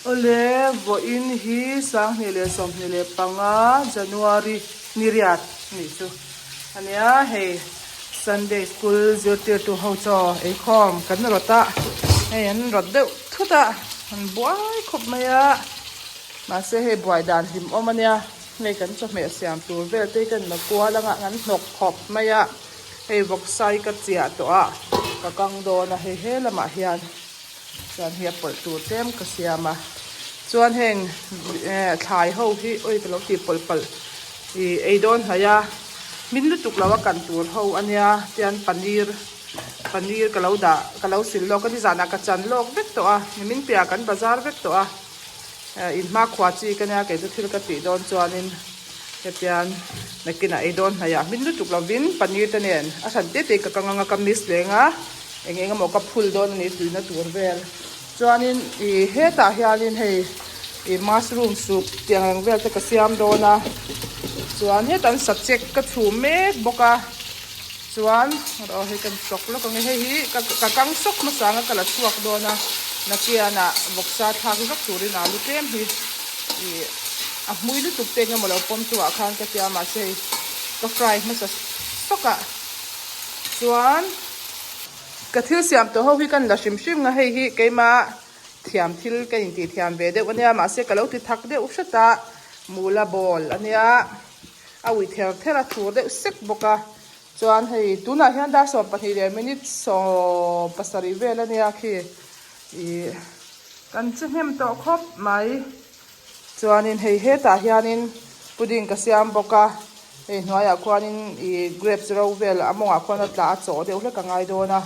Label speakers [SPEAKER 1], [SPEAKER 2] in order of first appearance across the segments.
[SPEAKER 1] Awle, vawiin hi 2025 January ni riat nih chu a nia, hei Sunday School zirtirtu ho chaw eikhawm kan rawt a, hei an rawt deuh thut a, an buai khawp mai a, mahse hei buai dan hlimawm a nia, hei kan chawhmeh siam tur vel te hi kan la kual anga an hnawk khawp mai a, hei vawksa hi ka chiah tawh a, ka kang dawn a, hei he lamah hian. Chuan hei a pawlh tur tlem ka siam a, chuan heng eh thlai ho hi awi ka lo tih pawlh palh ih ei dawn hnai a, hmin lutuk lo a kan tur ho a nia tian paneer paneer ka lo dah ka lo sil lawk a nizanah ka chan lawk vek tawh a nimin piahah kan bazar vek tawh a eh inhmakhua chi ka nia kei chu thil ka tih dawn chuanin. Hetiang nakinah ei dawn hnaih ah hmin lutuk lovin paneer te nen a hran te te ka kang anga ka mix leng a, eng eng emaw ka phul dawn a ni tuina tur vel. Chuanin ih hetah hianin hei ih mushroom soup tih ang reng vel te ka siam dawn a, chuan hetah an sachek ka chhum mek bawk a, chuan aw hei ka chawk lawk ang e hei hi ka kang sawk hmasa anga ka la chhuak dawn a nakianah vawksa thlak vek turin alu tlem hi ih a hmui lutuk te engemaw lo pawm tu ah khan ka tia mahse hei ka fry hmasa sawk a chuan ka thil siam tawh ho hi ka la hrim hrim nga hei hi keimah thiam thil ka intih thiam ve deuh ania mahse ka lo ti thak deuh hret a mula ball ania. A uih ther ther a thur deuh sek bawk a, chuan hei tunah hian dar 12 leh minute 17 vel a nia khi ih kan che hnem tawh khawp mai. Chuanin hei hetah hianin pudding ka siam bawk a, hei hnuaiah khuanin ih grapes ro vel a mawngah khuan a tla a chawh deuh hlek a ngai dawn a,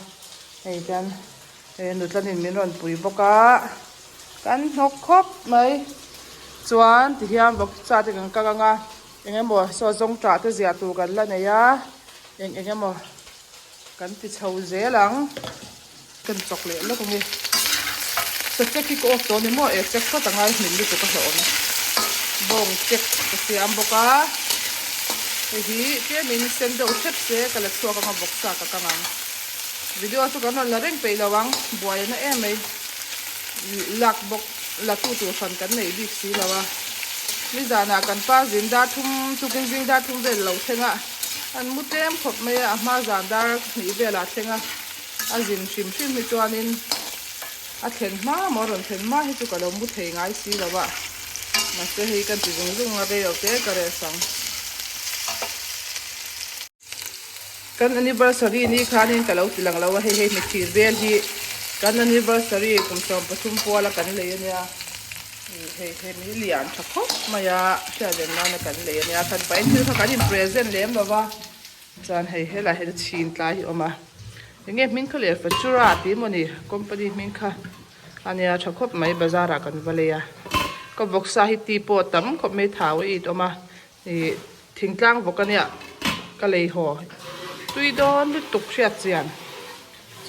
[SPEAKER 1] hei hian hei nutlanin min rawn pui bawk a, kan hnawk khawp mai. Chuan tihian vawkcha te kan kal ang a, eng emaw saw zawng tah te ziah tur kan la nei a, eng eng emaw kan ti chho zel ang. Kan chawk leh lawk ang e. Sa check hi ka off tawh a ni maw? E check phawt a ngai hmin lutuk a hlauhawm. Bawng check ka siam bawk a, hei hi tlemin sen deuh hrep se ka la chhuak ang a vawksa ka kang ang. Video chu kan rawn la reng peih lo ang, buai a na em mai. Lak bawk la tu tur hran kan neih bik si lo a. Nizanah kan pa zin dar thum tukin zing dar thum vel lo thleng a, an mu tlem khawp mai a, a hma zan dar hnih velah thleng a, a zin hrim hrim hi chuanin a thlen hma maw rawn thlen hma hi chu ka lo mu thei ngai si lo a, mahse hei kan ti zung zung a rei lo te ka rest ang. Kan anniversary ni khanin ka lo ti lang lo a, hei hei hmithir vel hi kan anniversary kum 13 puala kan lei a nia, ih hei hei mi lian tha khawp mai a, hriat reng nana kan lei a nia, khan pahin thil kha kan in present lem lo va, chuan hei helai hi chhin tlai hi a awm a, enge hming kha leh Fachura tih emaw ni company hming kha a nia tha khawp mai bazar ah kan va lei a, ka vawksa hi ti pawh tam khawp mai thau a it awm a. Ih thingtlang vawk a nia ka lei haw tui dawn lutuk hriat chian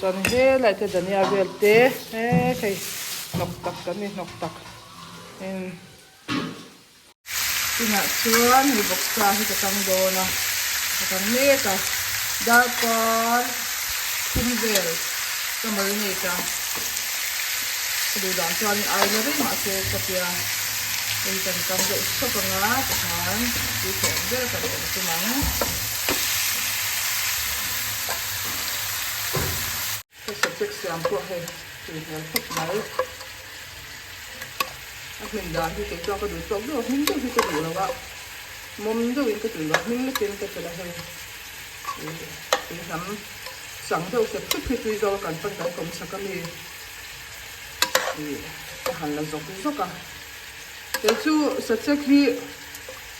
[SPEAKER 1] chuan helai te dania vel te he hei hnawk tak kan ni hnawk tak in tunah chuan hei vawksa hi ka tang dawn a ka tang mek a darkar thum vel ka marinate a. Ka duh dan chuanin ai la reng mahse ka tia hei kan kam deuh sawk anga tikhan tui thei ang ber kan awm tum ang. Ka subject siam pawh hei tui hmel khawp mai. A hmin dan hi kei chuan ka duh tawk deuh a, hming deuh hi ka duh lo a, mawm deuhin ka tui lo a, hming lekin ka telh a hei tui hnam. Chang deuh hrep hrep hi tui zawk a kan pan kan kawm chak a mi ih ka han la zawk zawk a kei chu sachek hi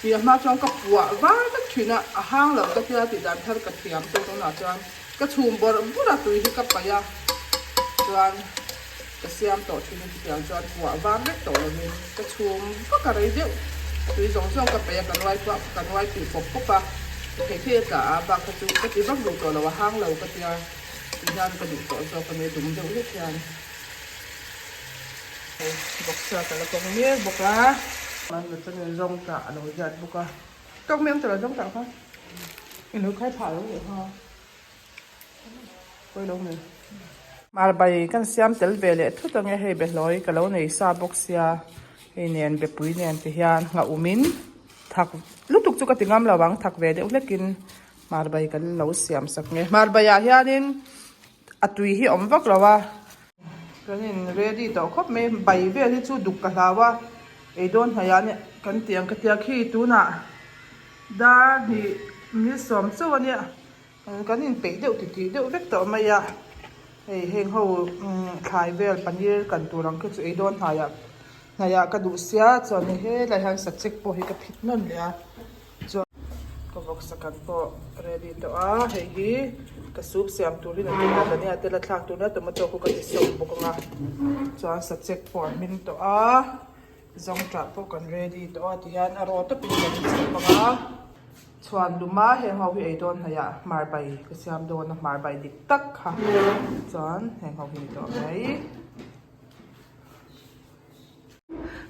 [SPEAKER 1] tih a hma chuan ka puah var vek thin a a hang lo ka tia tih dan thar ka thiam tawh tunah chuan ka chhum bawrh bawrh a tui hi ka paih a chuan Ka siam tawh thin a chutiang chuan puah var vek tawh lovin ka chhum vak a rei deuh. Tui zawng zawng ka peih a, ka nuai pawh ka nuai tui pawp pawp a, ka thei thei a tla a, bak kha chu ka ti vak duh tawh lo, a hang lo ka tia ti hian ka duh tawh zawk a nia dum deuh hlek hian. Boxer ka la kawng mek bawk a. Mahni chuan zawng tah a lo ziat bawk a. Tawk mai ang tawh lo zawng tah kha. I lo khai phah lo leh nghal. Pawi lo mai. Hmar bai kan siam tel ve leh thut ange hei behlawi ka lo nei sa bawk sia hei nen bepui nen ti hian nghah umin thak lutuk chu ka ti ngam lo ang thak ve deuh hlekin hmar bai kan lo siam sak nge hmar baiah hianin a tui hi a awm vak lo a. Kan in ready tawh khawp mai bai vel hi chu duk ka hlau a ei dawn hnaih ah kan ti ang ka tia khi tunah dar hnih mil sawm chauh a nia. Kan inpeih deuh titih deuh vek tawh mai a, hei heng ho thlai vel paneer kan tur ang khi chu ei dawn hnaiah hnaiah ka duh sia chuan hei helai hian sachek pawh hi ka phit nawn leh a chuan ka vawksa kan pawh ready tawh a hei hi ka soup siam tur hi nakin a dhania te la thlak tur nia tomato khu ka ti sawk bawk ang a chuan sachek pawh a hmin tawh a zawngṭah pawh kan ready tawh a tihian a raw tawpin kan inchhawp ang a. Chhuan luma heng ho hi ei dawn hnaih ah hmar bai ka siam dawn a hmar bai dik tak kha chuan heng ho hi ni tawh mai.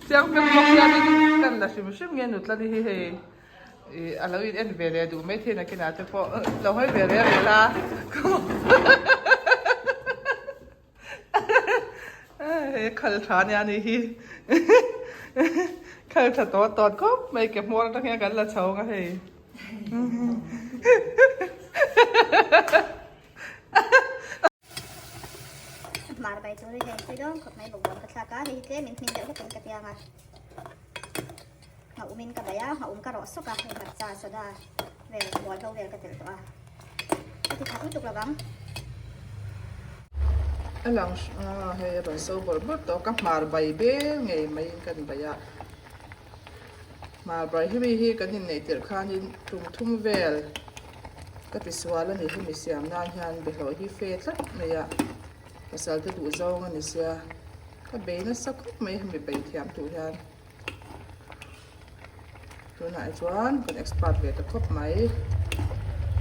[SPEAKER 1] Chiang fel bawk hianin kan la hrim hrim nge nutla ni hi hei ih a lo in en ve leh duh mai thei nakinah te pawh lo hawi ve rel rel a. He khal tha ania ni hi khal tha tawt tawt khawp mai ke hmuar atang hian kan la chho ang a hei.
[SPEAKER 2] Hmar bai tur hi hei tui dawn khawp mai bawkbawn ka thlak a hei hi tlem in hmin deuh hlek in ka tiang a ngauh umin ka bai a ngauh um ka rawh sawk a hei hmarcha soda vel bualhlo vel ka telh tawh a ka ti khat lutuk lovang.
[SPEAKER 1] A lang a hei a rawn so bawrh bawrh tawh ka hmar bai bel ngei maiin kan bai a hmar bai hemi hi kan inneih tirh khanin tum thum vel ka ti sual a ni hemi siam nan hian behlawh hi fe tlat mai a pasal te duh zawng a ni sia ka bei nasa khawp mai hemi bei thiam tur hian. Tunah hi chuan kan expert ve ta khawp mai.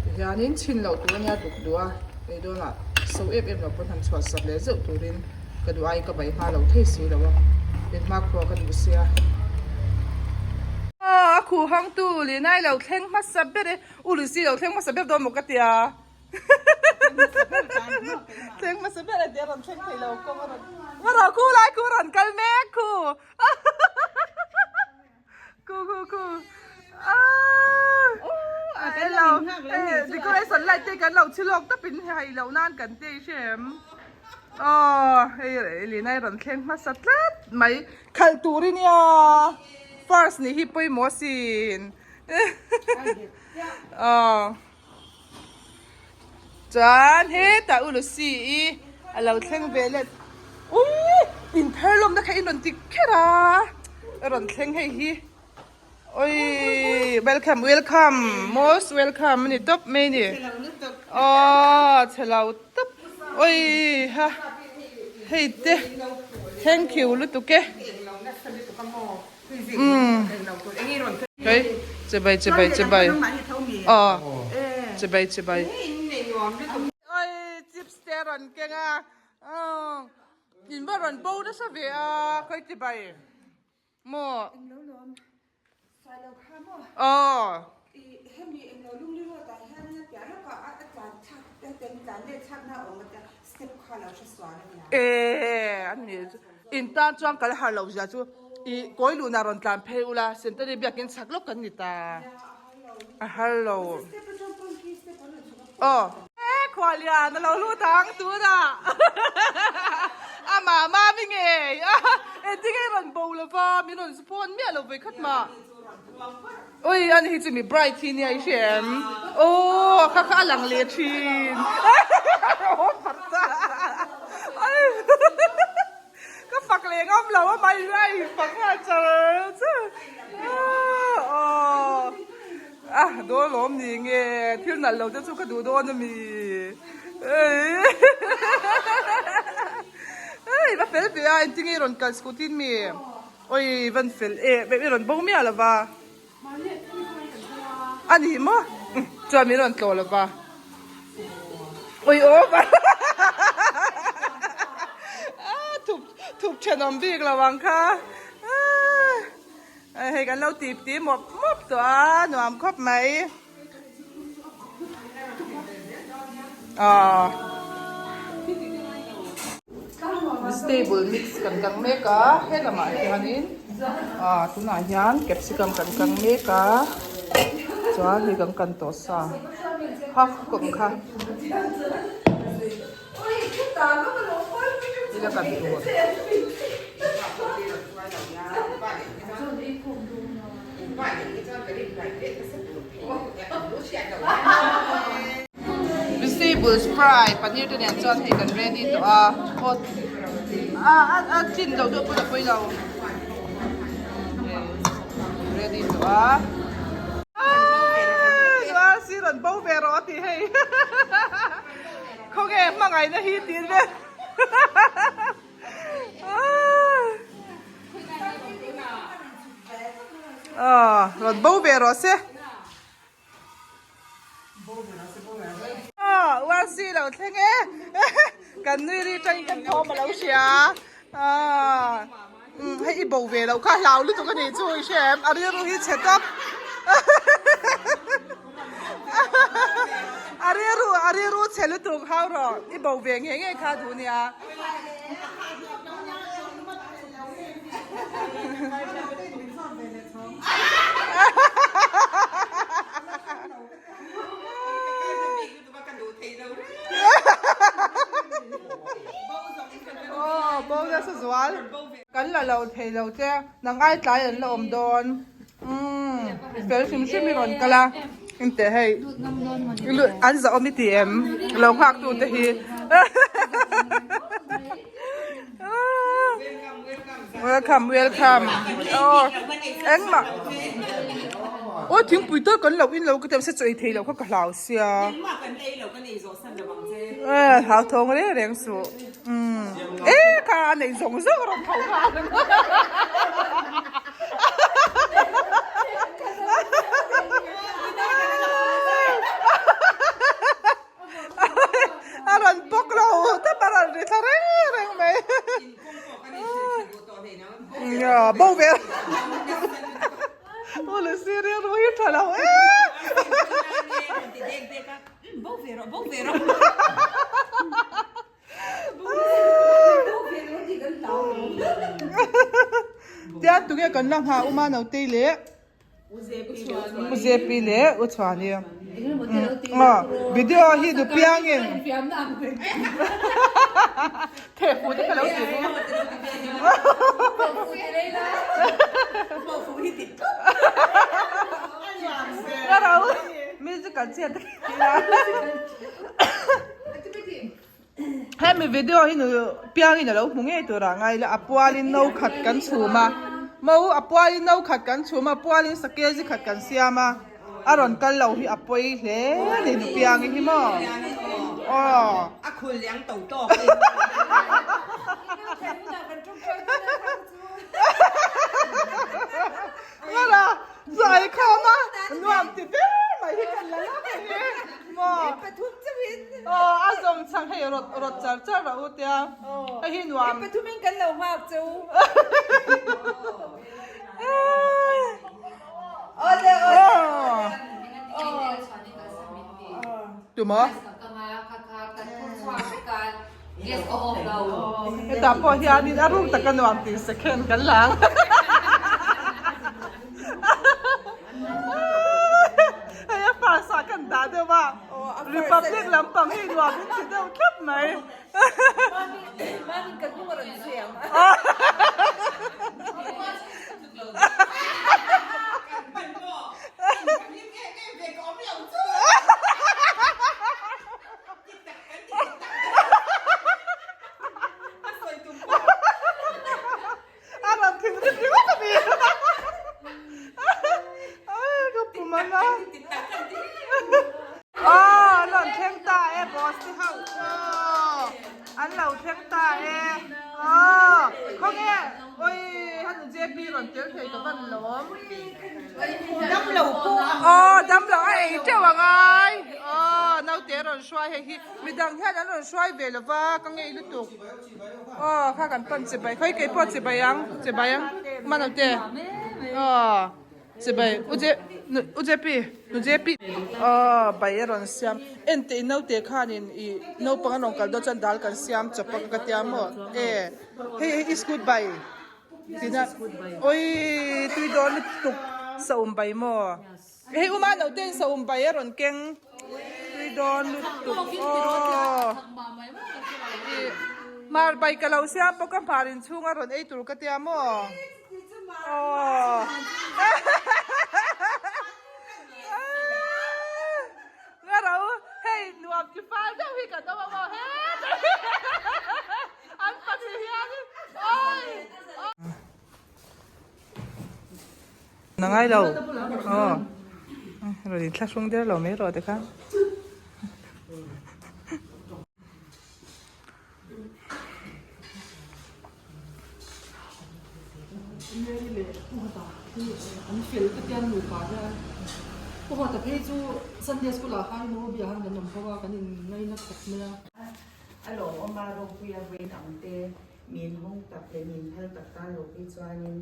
[SPEAKER 1] Tihianin chhin loh tur ania duk duh a, ei dawnah so em em lo pawn han chhuah sak leh zeuh turin ka duh ai ka bai hma lo thei si lo a, in hmakhua ka duh sia. A khuh hangtu Linai lo thleng hmasa ber e, U Lucy lo thleng hmasa ber dawn maw ka tia. Thleng hmasa ber e tia rawn thleng thei lo kawng a rawn, va rawh khu lai khu rawn kal mek khu. Ku ku ku. Ah! Hello. Decoration light te kan lo chhi lawk tawpin hei loh nan kan ti hrem. Oh, hei Lina i rawn thleng hmasa tlat mai. Khalh tur i nia. First ni hi pawimawh asin. Oh. Chuan hetah U Lucy i a lo thleng ve let ui in phar lawmna kha in rawn ti kher a a rawn thleng hei hi ui welcome welcome most welcome a ni tawp mai a ni aw chhe lo tawp ui ha hei te thank you lutuk e. Umm hei chibai chibai chibai aw chibai chibai oi chips te a rawn keng a aw in va rawn bo nasa ve a khawi chibai maw aw. E an ni in tan chuan kal har loh zia chu i kawi luhna rawn tlan phei ula Sentari biakin chak lawk kan ni ta a har lo aw. E khualian a lo lut ang tunah amah mami ngei a engtin nge rawn bo lova min rawn phone miah lo ve khat mah. Ui ani hi chu mi bright hi nia i hre em aw kha kha a lang leh thin aw farcha ka fak leh ngam lo a mai lai fak nghal char char aw a dawn lawm ni nge thil nalh lo te chu ka duh dawn a mi ei va fel ve a engtin nge i rawn kal scooty in mi. Oi van fel e i rawn bo miah lova a ni maw chuan min rawn tlawh lova oi aw thup thup thenawm bik lo ang kha hei kan lo tip ti mawp mawp tawh a nuam khawp mai. Aw. Vegetable mix kan kang mek a, he lamah hianin ah tunah hian capsicum kan kang mek a, chuan hei kan kan tawh sa half cook ang kha ila kan tur. Vegetables fry paneer te nen chuan hei kan ready tawh a aw a a chin lo deuh pawn a pawi lo ready tawh a aaa sir an bo ve rawh a tih hei khawnge hmangaihna hi tih vel Aw rawn bo ve rawh se. Aw URC lo thleng e. Kan nui ri tangin kan thawm a lo hria. Aw hei i bo ve loh kha hlau lutuk a nih chu i hre em a rilru hi chhe tawp. A rilru a rilru chhe lutuk hau rawh i bo ve ngei ngei kha duh nia. Aw bo nasa zual. Kan la lo thei lo che nang ai tlai an la awm dawn. Umm fel hrim hrim i rawn kal a inte hei an zahawm i ti em lo nghak tu te hi welcome welcome aw engmah aw thingpui te kan lo in lo ka ti mahse chaw ei thei loh kha ka hlau sia e hlauthawng reng reng suh umm e kha a nei zawng zawng a rawn tho nghal ang. A rawn bawk lo tawp a rawn ri thla reng reng mai. Bo ve. U Lucy rilru hi tha lo e.
[SPEAKER 3] Bo ve rawh, bo ve rawh.
[SPEAKER 1] Tian tunge kan la nghah uma nautei leh U Zepi leh U Chhuani. Video hi nu piangin thehfu te kha lo ti ru. Musical chair te Hemi video hi nu piangin a lo hmu ngei tur ah ngai ila a pualin no khat kan chhum a mo a pualin no khat kan chhum a pualin sakei zi khat kan siam a a rawn kal lo hi a pawi hle a ni nu piangi hi maw aw.
[SPEAKER 3] A khul liang to tawk.
[SPEAKER 1] Ngala zai khawm a nuam ti ber mai hi kan la la mai hi maw
[SPEAKER 3] Pathum chauhin
[SPEAKER 1] aw a zawng chhang hei rawt rawt char char rawh u tia hei hi nuam
[SPEAKER 3] Pathumin kan lo nghak cheu Awle awle
[SPEAKER 1] Tumaw Hetah pawh hianin a ruk taka nuam tih second kan la ang. Hei a first ah kan dah deuh a, Republic lampang hi nuam in ti deuh tlat mai. A rawn thing rit ringawt a ni. Ka pum a na. Aw an rawn thleng ta e boss te ho. Aw an lo thleng ta e. Aw khawnge oi han JP rawn tel thei ka van lawm.
[SPEAKER 3] Damlo pawh ang.
[SPEAKER 1] Aw damlo a ei teuh ang ai. Aw naute a rawn hruai hei hi midang hian an rawn hruai ve lova ka ngei lutuk. Aw kha kan pan chibai khawi kei pawh chibai ang chibai ang hma naute. Aw. Chibai u je u JP nu JP aw bai a rawn siam enteh i naute khanin i naupang an rawn kal dawn chuan dal kan siam chawp a ka tia maw e hei hei iskut bai tina awii tui dawn lutuk saum bai maw hei uma naute in saum bai a rawn keng tui dawn lutuk aw ih hmar bai ka lo siam bawk a hmar inchhung a rawn ei tur ka tia maw. Nga ro hei nuam ti fal deuh hi kan awm a maw hetah an pahnih hian oi na ngai lo aw rawn inthlahrung der lo mai rawh tikhan.
[SPEAKER 4] Mary leh Pu Hawta hi an fel ka tia nupa hian Pu Hawta phei chu Sunday school ah khan nu bia khan kan awm bawk a kan in ngaina khawp mai a.
[SPEAKER 3] A lawmawm a ropuia vawiin ang te min hawng tak leh min phal tak tan lo phei chuanin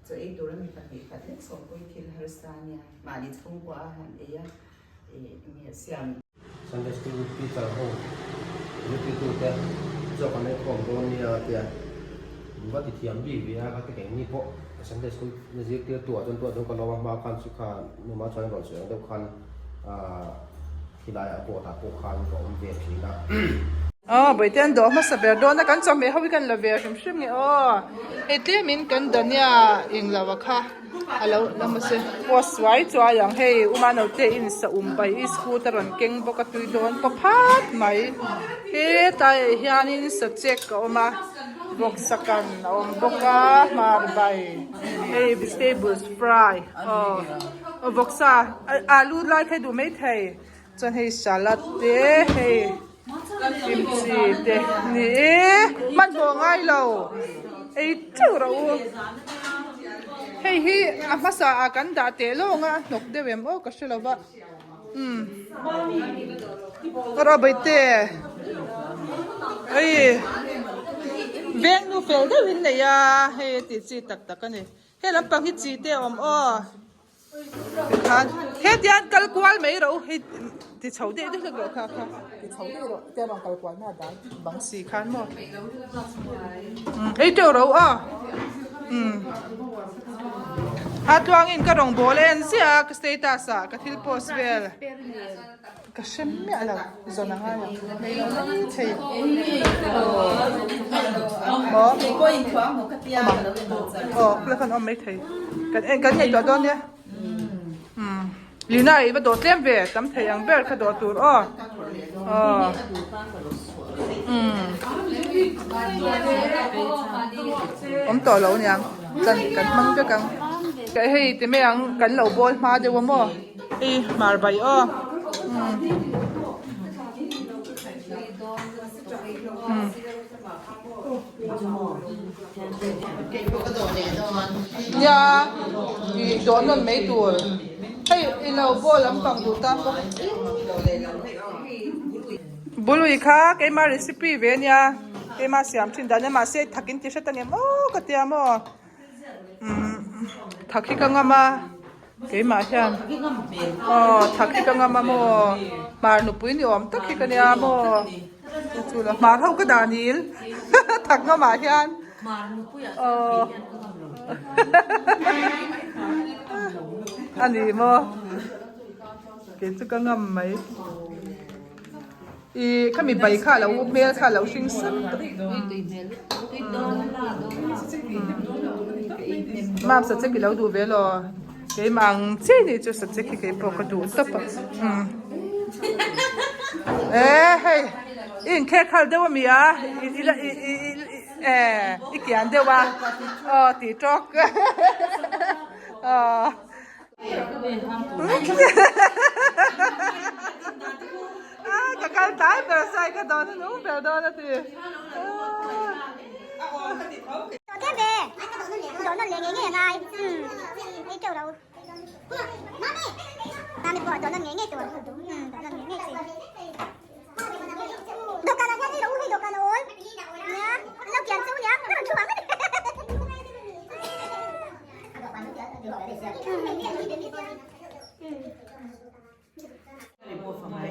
[SPEAKER 3] chaw ei tura mi pahnih khat lek sawmpui thil harsa a nia mahni chhungkua a han ei a ih siam
[SPEAKER 5] Sunday school teacher ho zirtirtute chaw kan ei khawm dawn nia tia va ti thiam bik ve a ka ti keini pawh Sunday school zirtirtu ah chuan tuah chuan ka lawm a hma khan chu kha numa chuan rawn sawi ang deuh khan ah khilai ah board ah pawh khan ka awm ve thin a.
[SPEAKER 1] Aw Bawihte an dawh hmasa ber dawn a kan chawhmeh ho hi kan la ve hrim hrim nge aw hei tlemin kan Dania englo a kha. A lo la hmasa post suai chuai ang hei uma naute in saum pai i scooter a rawn keng bawk a tui dawn paw phat mai hetlai ah hianin sachek a awm a vawksa kan a awm bawk a hmar bai hei vegetables fry aw vawksa alu lai kha i duh maithei chuan hei salad te hei kimchi te ni e hmanhmawh ngai lo ei teuh rawh u hei hi a hmasa ah kan dah teh lawng a a hnawk deuh em aw ka hre lo va umm rawh bawihte hei veng nu fel deuh in nei a hei a tih chi tak tak a ni he lampang hi chi te a awm aw. Tikhan hetiang kal kual mai rawh u hei ti chho deuh deuh hlek rawh kha kha ti chho deuh rawh tia rawn kal kual na dan bang si khan maw ei teuh rawh u aw umm a tluangin ka rawn bawl en ziah a ka status ah ka thil post vel. Ka hre miah lo zawn a ngai ang nei lo mai thei maw aw khulai khan awm mai thei kan en kan ngaihtuah dawn nia umm Lina i va dawh tlem ve tam thei ang ber kha dawh tur aw aw umm awm tawh lo aniang kan kan hmang vek ang hei ti mai ang kan lo bawl hma deuh a maw. I hmar bai aw. Nia i dawh nawn mai tur. Hei i lo bawl lampang duh tan bawk. Bului kha keima recipe ve ania keima siam thin dan ania mahse thakin ti hret angem aw ka tia maw. Thak hi ka ngam a. Keimah hian aw thak hi ka ngam a maw hmar nupui ni awm tak hi ka nia maw chu chu la hmar ho ka dah nil thak ngam ah hian aw a ni maw kei chu ka ngam mai ih khami bai kha a lo hmel kha a lo hring sap Mam sachek i lo duh ve law keimah ang chiah ni chu sachek hi keipawh ka duh tawp a umm e hei i inkhek hal deuh ami a i la i i e i kian deuh a aw tih tawk aw. Ka kal tlai ber sai ka dawn a nung ber dawn a ti.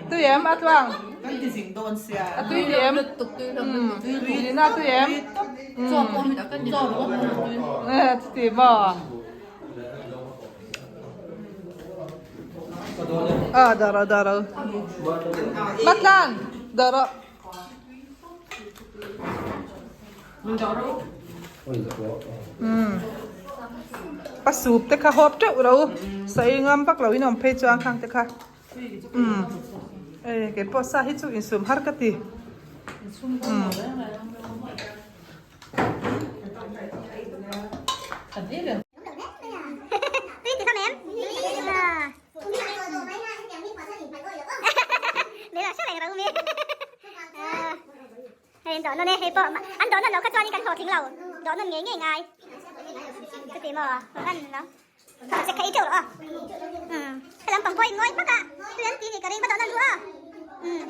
[SPEAKER 1] Tui em a tluang?
[SPEAKER 3] Kan ti zing dawn sia.
[SPEAKER 1] A tui ti em? Tui na tui em?
[SPEAKER 4] Chaw pawh min a kan ni lo.
[SPEAKER 1] Eh, chuti maw? Ah, dara dara. Matlan, dara. Pa soup te kha hawp teuh ro sawi ngam vak lo in awm phei chuan khang te kha umm ei kei pawh sa hi chu insum har ka ti umm.
[SPEAKER 2] Hei an dawh nawn e, hei pawh an dawh nawn loh kha chuanin kan hlawhtling lo, dawh nawn ngei ngei ngai chuti maw an lo che kha ei teuh rawh a umm helam pang pawh in ngawi hmak a tui an ti nih ka ring va dawh nawn duh a umm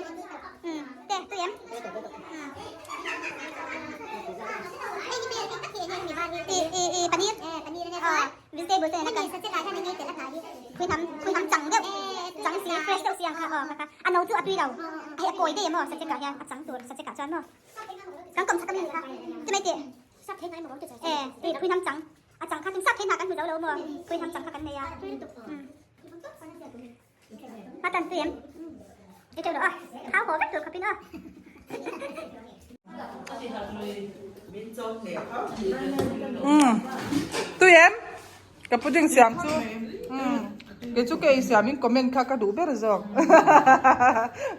[SPEAKER 2] umm te tui em umm i i i paneer vegetable te nen a kan phui hnam phui hnam chang deuh chang si fresh deuh si ang kha aw kha kha a no chu a tui lo hei a kawi daih em aw sachek ah hian a chang tur sachek ah chuan maw kan kawm chak a mi kha chu mai tih e tui phui hnam chang a chang kha tum sap thei hna kan hmu zo lo maw phui hnam chang kha kan nei a a tan tui em i teuh lo a thau haw vek tur khawpin aw.
[SPEAKER 1] Tui em? Ka pudding siam chu kei chu ka ei siam in comment kha ka duh ber zawk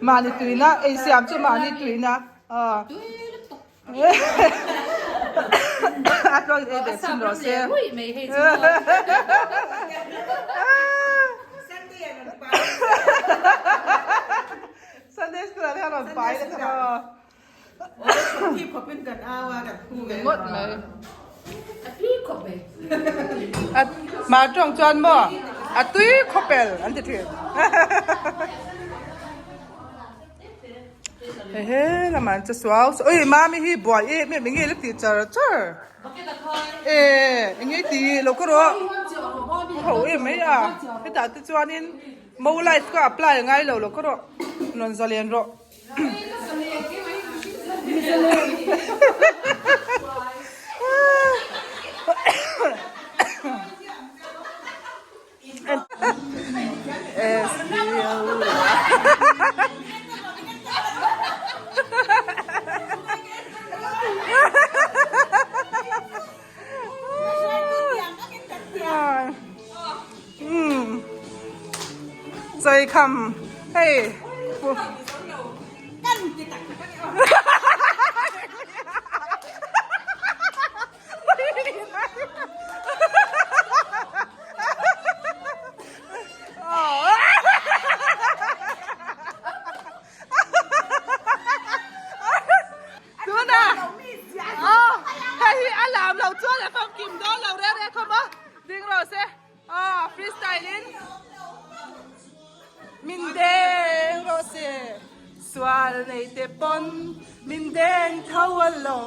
[SPEAKER 1] mahni tuina ei siam chu mahni tuina a tluang in ei ve chhin rawh se Sunday school ah hian rawn pai leh kha Ngawt mai. A mah tawng chuan maw a tui khawpel an ti thin. Hehe lamah an che suau suau. Ui mami hi buai em em enge la ti char char. E enge ti lo ka rawh. Ho em mai a. Hetah te chuanin mo life ka apply a ngai lo lo ka rawh. Rawn zalen rawh. Chai kham hei Tuna aw hei hi a lam lo chuan a famkim dawn lo reng reng khawp a ding rawh se aw freestyle in min deng rawh se sual nei te pawn min deng tho alo.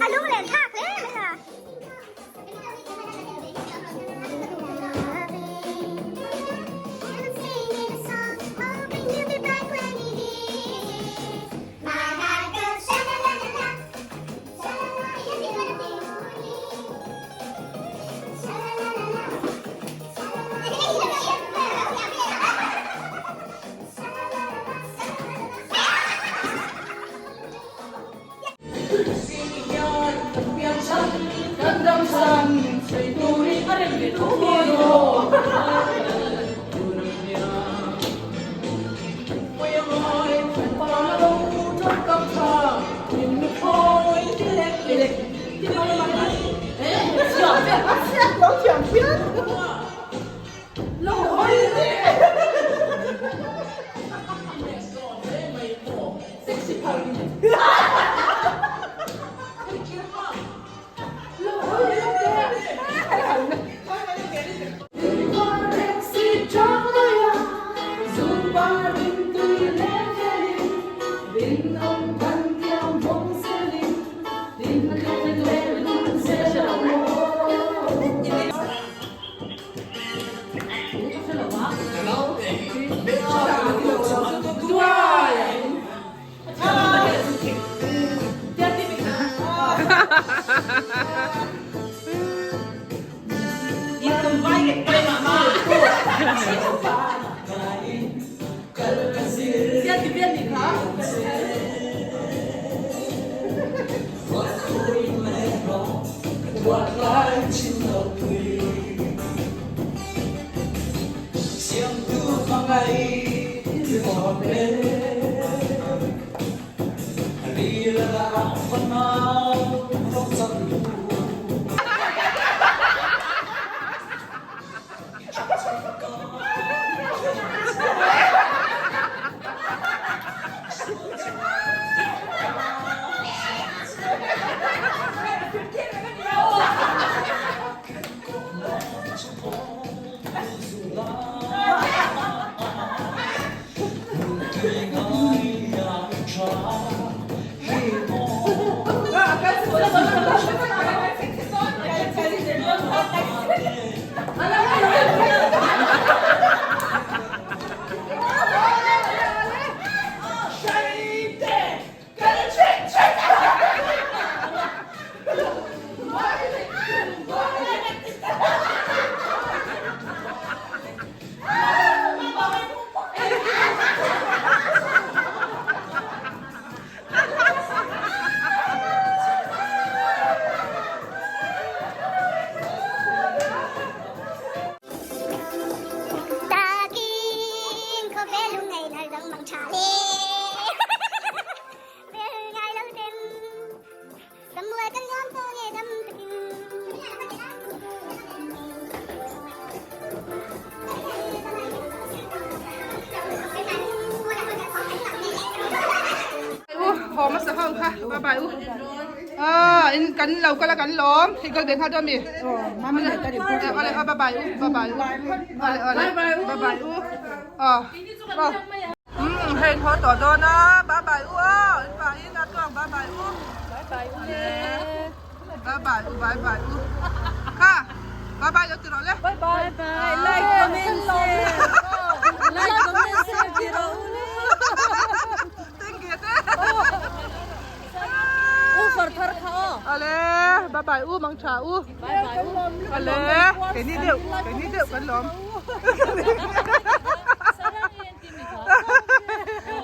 [SPEAKER 2] A lunglen thlak hle mai a.
[SPEAKER 1] U haw hmasa ho kha bye bye u ah in kan lo kal a kan lawm hei kal ve nghal dawn mi awle awle bye bye u bye bye u awle awle bye bye u aw umm hei haw tawh dawn a bye bye u aw in pahin a tluang bye bye u bye bye u bye bye u kha bye bye lo ti rawh le
[SPEAKER 4] bye bye like comment share like comment share ti rawh u le
[SPEAKER 1] thank you te
[SPEAKER 4] u far thar kha aw.
[SPEAKER 1] Ale bye bye u mang tha u. Ale keini deuh keini deuh kan lawm.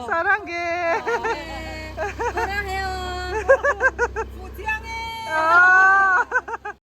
[SPEAKER 1] Sarangge.